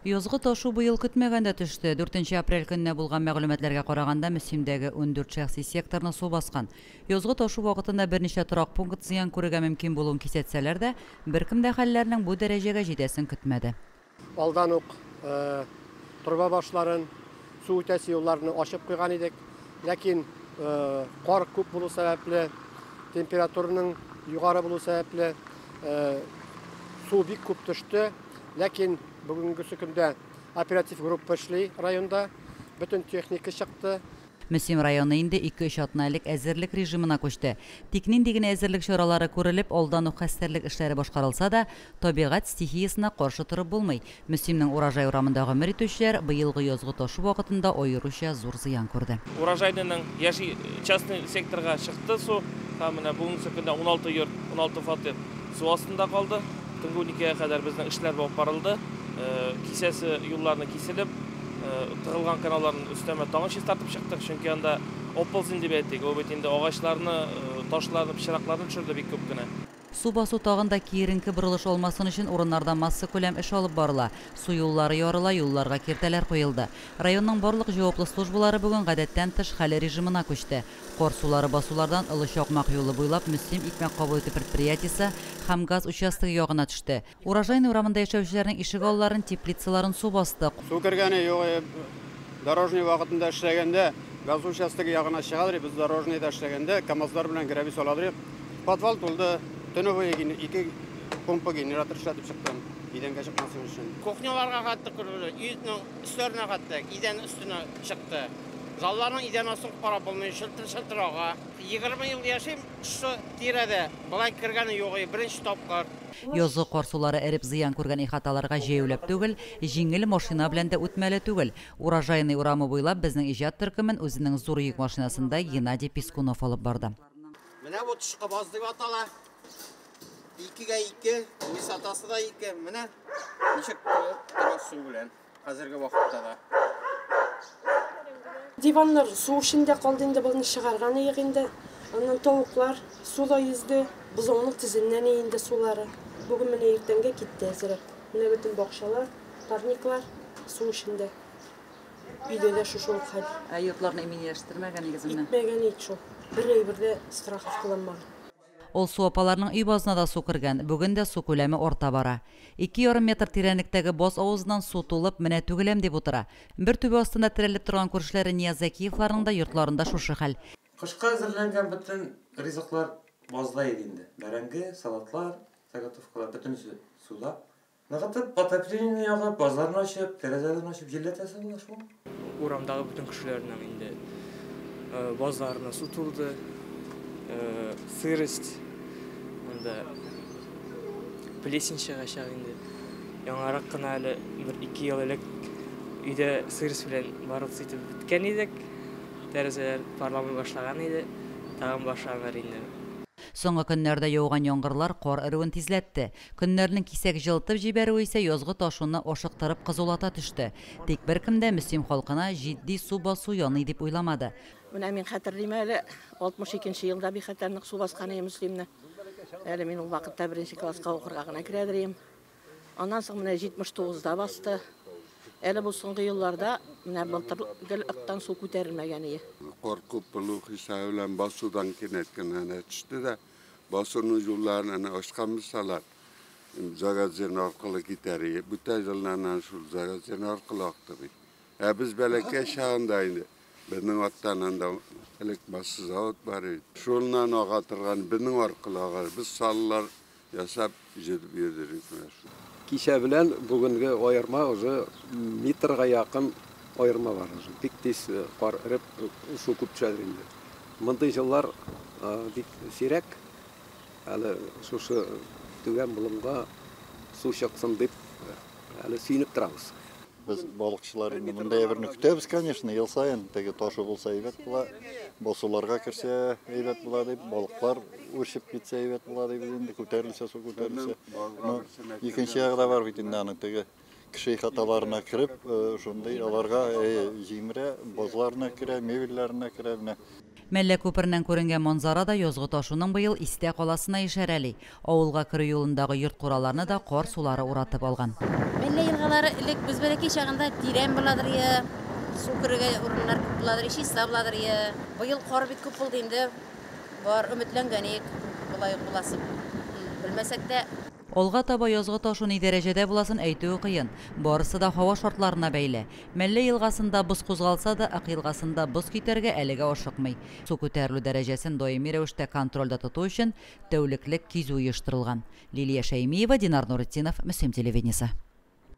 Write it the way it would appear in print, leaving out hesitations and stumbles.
Язгы ташу быел көтмәгәндә төште. 4 апрель көненә булган мәгълүматларга караганда, Мөслимдәге 14 шәхси секторны су баскан. Язгы ташу вакытында берничә торак пункт зыян күрергә мөмкин булуын кисәтсәләр дә, беркем дә хәлләрнең бу дәрәҗәгә җитәсен көтмәде. Алдан ук торба башларын, су үтәсе юлларны ачып куйган идек. Ләкин кар күп булу сәбәпле, температураның югары булу сәбәпле, су бик күп төште. Ләкин бүгенге көндә оператив группа эшли районда, бөтен техника чыкты. Мөслим районы инде 2-3 атна элек әзерлек режимына күчте. Тик нинди генә әзерлек чаралары күрелеп, алдан ук хәстәрлек эшләре башкарылса да, табигать стихиясенә каршы торып булмый. Мөслимнең Урожай урамында гомер итүчеләр быелгы язгы ташу вакытында аеруча зур зыян күрде. Урожайның яши частный секторга чыкты су, һәм менә бүгенге көндә 16 йорт, 16 фатир су астында калды. Төнге 12-гә кадәр безнең эшләр алып барылды. Кисәсе юлларны киселеп, тыгылган каналларның өстәмә тагын чистартып чыктык, чөнки анда оползень дип әйтик, ул бит инде агачларны, ташларны, пычракларны төшерде бик күп кенә. Су басу тагын да киеренке борылыш алмасын өчен урыннарда масса күләм эш алып барыла. Су юллары ярыла, юлларга киртәләр куелды. Районның барлык җаваплы службалары бүген гадәттән тыш хәл режимына күчте. Кар сулары басулардан Олы Чакмак юлы буйлап Мөслим икмәк кабул итү предприятиесе һәм газ участогы ягына төште. Урожайный урамында яшәүчеләрнең ишек алларын, теплицаларын су басты. Су кергәне юк, дорожный вакытында эшләгәндә газ участогы ягына чыгалар, без дорожныйда эшләгәндә КАМАЗлар белән гравий салалар. Подвал тулды. Төне буе 2 помпа генератор эшләтеп чыктым, идәнгә чыкмасын өчен. Кухняларга хәтта керде, өйнең өсләренә хәтта, идән өстенә чыкты. Залларның идән астын карап булмый, шылтыр-шылтыр ага. 20 ел яшим шушы тирәдә, болай кергәне юк, беренче тапкыр. Язгы кар сулары эреп зыян күргән ихаталарга җәяүләп түгел, җиңел машина белән дә үтмәле түгел. Урожайный урамы буйлап безнең иҗат төркемен үзенең зур йөк машинасында Геннадий Пискунов алып барды. Менә бу тышкы баз дип атала. 2-ге 2, высотасы да 2. Менә ничек тора су белән хәзерге вакытта да. Диваннар су эчендә калды инде, булны чыгарган идек инде. Аннан тавыклар суда йөзде, бозауның тезеннән инде сулары. Бүген менә иртәнгә китте әзерәк. Менә бөтен бакчалар, парниклар су эчендә. Өйдә дә шушы ук хәл. Ә йортларны иминләштермәгән нигезендә? Итмәгән ич шул. Бер әйбер дә страховкаланмаган. Ул су апаларның өй базына да су кергән, бүген дә су күләме арта бара. 2,5 метр тирәнлектәге баз авызыннан су тулып, менә түгеләм дип утыра. Бер түбә астында терәлеп торган күршеләре Нияз Зәкиевларның да йортларында шушы хәл. Кышка әзерләнгән бөтен ризыклар базда иде инде. Бәрәңге, салатлар, заготовкалар бөтенесе суда. Ныгытып, отопление ягып, базларны ачып, тәрәзәләрне ачып җилләтәсе була шул. Урамдагы бөтен кешеләрнең инде базларына су тулды. Сырость, анда плесень чыгачак инде. Яңарак кына әле бер 2 ел элек өйдә сырость белән барлык итеп беткән идек. Тәрәзәләр парламый башлаган иде, тагын башланыр инде. Соңгы көннәрдә яуган яңгырлар кар эрүен тизләтте. Көннәрнең кисәк җылытып җибәрүе исә язгы ташуны ашыктырып кызулата төште. Тик беркем дә Мөслим халкына җитди су басу яный дип уйламады. Менә мин хәтерлим әле, 62 елда бик хәтәрнек су баскан иде Мөслимне. Әле мин ул вакытта 1 класска укырга гына керәдер идем. Аннан соң менә 79-да басты. Әле бу соңгы елларда менә былтыр гел ыктан су күтәрелмәгән иде. Кар күп булу хисабы белән басудан кинәт кенә төште дә, басуның юлларын әнә ачкан булсалар, загазен аркылы китәр иде. Бүтән еллардан шул загазен аркылы акты бит. Ә без бәләкәй чагында инде безнең аттан анда элек басу завод бар иде. Шуннан ага торган безнең аркылы ага. Без саллар ясап җитеп йөрдек менә шул. Кичә белән бүгенге аерма уже метрга якын аерма бар. Бик тиз кар эреп су күп төшәдер инде. Мондый еллар бик сирәк. Әле шушы түбән болынга су чыксын дип әле сөенеп торабыз. Без балыкчылар инде мондай берне көтәбез, конечно, ел саен. Теге ташы булса әйбәт була, басуларга керсә әйбәт була дип, балыклар үрчеп китсә әйбәт була дип инде күтәрелсә, су күтәрелсә. Но икенче ягы да бар бит инде аның, теге Кеше ихаталарына кереп, шундый аларга җимерә, базларына керә, мебельләренә керә менә. Мәллә күпереннән күренгән манзара да язгы ташуның быел истә каласына ишарәли. Авылга керү юлындагы йорт-кураларны да кар сулары уратып алган. Мәллә елгалары элек без бәләкәй чагында тирән буладыр е, су керергә урыннар күп буладыр, чиста буладыр е. Быел кар бик күп булды инде. Бар өметләнгән идек, болай ук буласы белмәсәк тә. Алга таба язгы ташу ни дәрәҗәдә буласын әйтүе кыен. Барысы да һава шартларына бәйле. Мәллә елгасында боз кузгалса да, Ык елгасында боз китәргә әлегә ашыкмый. Су күтәрелү дәрәҗәсен даими рәвештә контрольдә тоту өчен тәүлеклек кизү оештырылган. Лилия Шәймиева, Динар Нуретдинов, Мөслим телевидениесе.